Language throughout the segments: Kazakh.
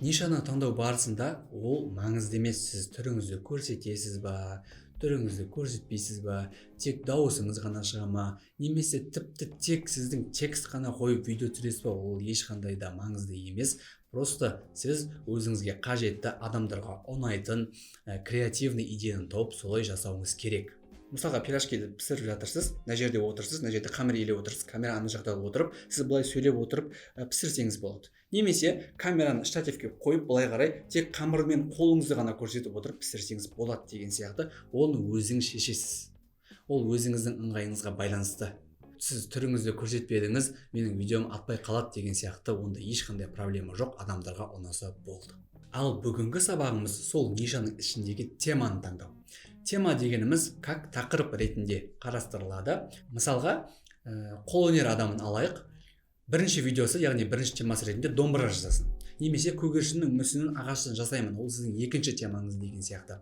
Нишаны таңдау барысында ол маңызды емес, сіз түріңізді көрсетесіз ба, түріңізді көрсетпейсіз ба, тек дауысыңыз ғана шыға ма, немесе тіпті тек сіздің текст қана қойып видео түсіресіз ба, ол ешқандай да маңызды емес. Просто сіз өзіңізге қажетті, адамдарға ұнайтын креативный идеяны тауып, солай жасауыңыз керек. Мысалға, пирожкиді пісіріп жатырсыз, мына жерде отырсыз, мына жерде қамыр илеп отырсыз, камера ана жақта отырып, сіз былай сөйлеп отырып пісірсеңіз болады. Немесе камераны штативке қойып, былай қарай тек қамырмен қолыңызды ғана көрсетіп отырып пісірсеңіз болады деген сияқты. Оны өзіңіз шешесіз, ол өзіңіздің ыңғайыңызға байланысты. Сіз түріңізді көрсетпедіңіз, менің видеом атпай қалады деген сияқты, онда ешқандай проблема жоқ, адамдарға ұнаса болды. Ал бүгінгі сабағымыз сол нишаның ішіндегі теманы таңдау. Тема дегеніміз как тақырып ретінде қарастырылады. Мысалға, қолөнер адамын алайық. Бірінші видеосы, яғни бірінші темасы ретінде домбыра жасасын немесе көгершіннің мүсінін ағаштан жасаймын, ол сіздің екінші темаңыз деген сияқты.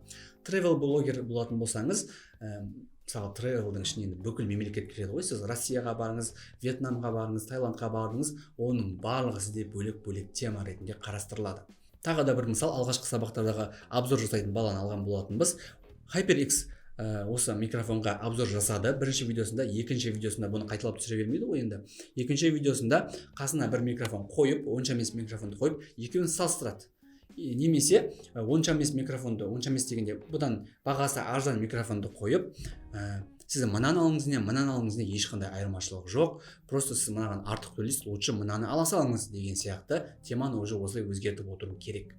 Тревел блогер болатын болсаңыз, мысалы, тревелдің ішіне енді бүкіл мемлекет кіреді ғой. Сіз Россияға барыңыз, Вьетнамға барыңыз, Таиландқа бардыңыз, оның барлығы сізде бөлек бөлек тема ретінде қарастырылады. Тағы да бір мысал: алғашқы сабақтардағы обзор жасайтын баланы алған болатынбыз. HyperX осы микрофонға обзор жасады бірінші видеосында. Екінші видеосында бұны қайталап түсіре бермейді ғой енді. Екінші видеосында қасына бір микрофон қойып, онша емес микрофонды қойып, екеуін салыстырады. Немесе онша емес микрофонды, онша емес дегенде бұдан бағасы арзан микрофонды қойып, сіз мынаны алыңыз не мынаны алыңыз не, ешқандай айырмашылық жоқ, просто сіз мынаған артық төлейсіз, лучше мынаны ала салыңыз деген сияқты теманы уже осылай өзгертіп отыру керек.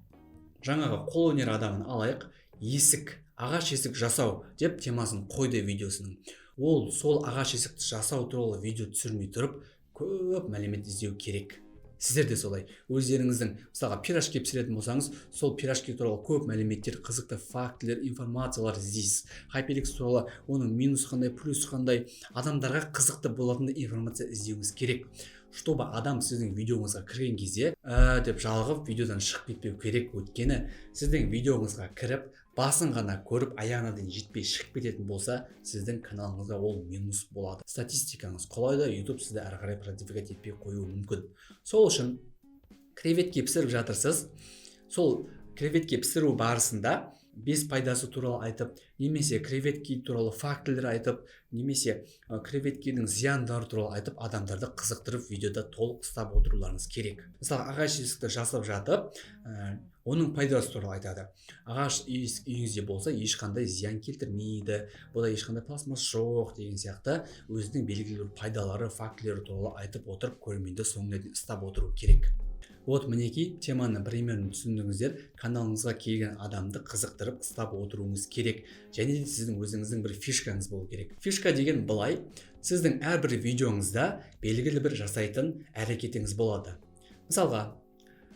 Жаңағы қолөнер адамын алайық. Есік, ағаш есік жасау деп темасын қойды видеосының. Ол сол ағаш есікті жасау туралы видео түсірмей тұрып, көп мәлімет іздеу керек. Сіздер де солай өздеріңіздің, мысалға, пирожки пісіретін болсаңыз, сол пирожки туралы көп мәліметтер, қызықты фактілер, информациялар іздейсіз. HyperX туралы, оның минусы қандай, плюсы қандай, адамдарға қызықты болатындай информация іздеуіңіз керек, чтобы адам сіздің видеоңызға кірген кезде деп жалығып, видеодан шығып кетпеу керек. Өйткені сіздің видеоңызға кіріп, басын ғана көріп, аяғына дейін жетпей шығып кететін болса, сіздің каналыңызға ол минус болады, статистикаңыз құлайды, YouTube сізді әрі қарай продвигать етпей қоюы мүмкін. Сол үшін креветки пісіріп жатырсыз, сол креветки пісіру барысында бес пайдасы туралы айтып немесе креветки туралы фактілер айтып, немесе креветкидің зияндары туралы айтып, адамдарды қызықтырып, видеода толық ұстап отыруларыңыз керек. Мысалы, ағаш есікті жасап жатып, оның пайдасы туралы айтады. Ағаш үйіңізде болса, ешқандай зиян келтірмейді, бұда ешқандай пластмасс жоқ деген сияқты өзінің белгілі бір пайдалары, фактілері туралы айтып отырып, көрерменді соңына дейін ұстап отыру керек. Вот, мінекей, теманы примерно түсіндіңіздер. Каналыңызға келген адамды қызықтырып, ұстап отыруыңыз керек. Және де сіздің өзіңіздің бір фишкаңыз болу керек. Фишка деген былай: сіздің әрбір видеоңызда белгілі бір жасайтын әрекетіңіз болады. Мысалға,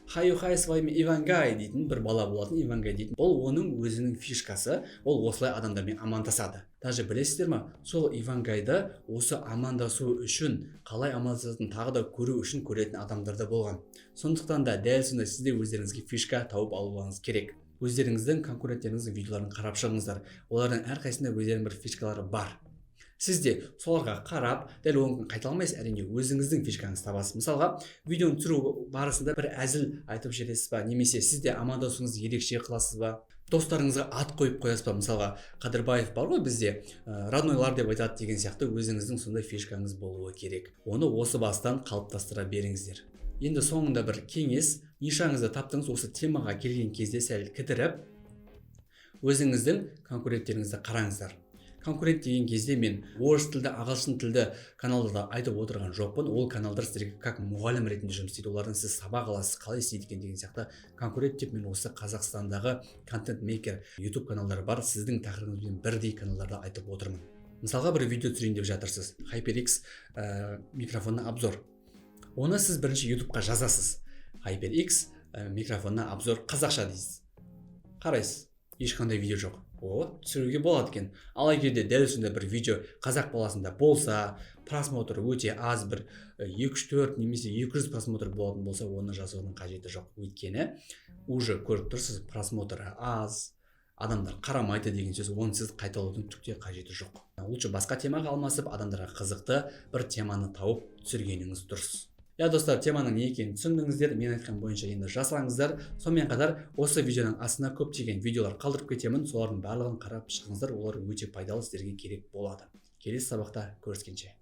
«Хаю хай, с вами Ивангай» дейтін бір бала болатын. Ивангай дейтін, бұл оның өзінің фишкасы, ол осылай адамдармен амандасады. Даже білесіздер ма, сол Ивангайды осы амандасу үшін, қалай амандасатынын тағы да көру үшін көретін адамдар да болған. Сондықтан да дәл сондай сіз де өздеріңізге фишка тауып алуларыңыз керек. Өздеріңіздің конкуренттеріңіздің видеоларын қарап шығыңыздар, олардың әрқайсысында өздерінің бір фишкалары бар. Сіз де соларға қарап, дәл оныкін қайталамайсыз, әрине, өзіңіздің фишкаңызды табасыз. Мысалға, видеоны түсіру барысында бір әзіл айтып жібересіз ба, немесе сіз де амандасуыңызды ерекше қыласыз ба, достарыңызға ат қойып қоясыз ба? Мысалға, Қадырбаев бар ғой бізде, роднойлар деп айтады деген сияқты. Өзіңіздің сондай фишкаңыз болуы керек, оны осы бастан қалыптастыра беріңіздер. Енді соңында бір кеңес: нишаңызды таптыңыз, осы темаға келген кезде сәл кідіріп, өзіңіздің конкуренттеріңізді қараңыздар. Конкурент деген кезде мен орыс тілді, ағылшын тілді каналдарда айтып отырған жоқпын. Ол каналдар сіздерге как мұғалім ретінде жұмыс істейді, олардан сіз сабақ аласыз, қалай істейді екен деген сияқты. Конкурент деп мен осы Қазақстандағы контент мейкер YouTube каналдары бар, сіздің тақырыбыңызбен бірдей каналдарды айтып отырмын. Мысалға, бір видео түсірейін деп жатырсыз, HyperX микрофонына обзор. Оны сіз бірінші YouTubeқа жазасыз, «HyperX микрофонына обзор қазақша» дейсіз. Қарайсыз, ешқандай видео жоқ. О, түсіруге болады екен. Ал егер де дәл сондай бір видео қазақ баласында болса, просмотр өте аз, бір екі, үш, төрт немесе 200 просмотр болатын болса, оны жасаудың қажеті жоқ. Өйткені уже көріп тұрсыз, просмотры аз, адамдар қарамайды деген сөз. Оны сіз қайталаудың түк те қажеті жоқ. Лучше басқа темаға алмасып, адамдарға қызықты бір теманы тауып түсіргеніңіз дұрыс. Иә, достар, теманың не екенін түсіндіңіздер. Мен айтқан бойынша енді жасаңыздар. Сонымен қатар осы видеоның астына көптеген видеолар қалдырып кетемін, солардың барлығын қарап шығыңыздар, олар өте пайдалы, сіздерге керек болады. Келесі сабақта көріскенше.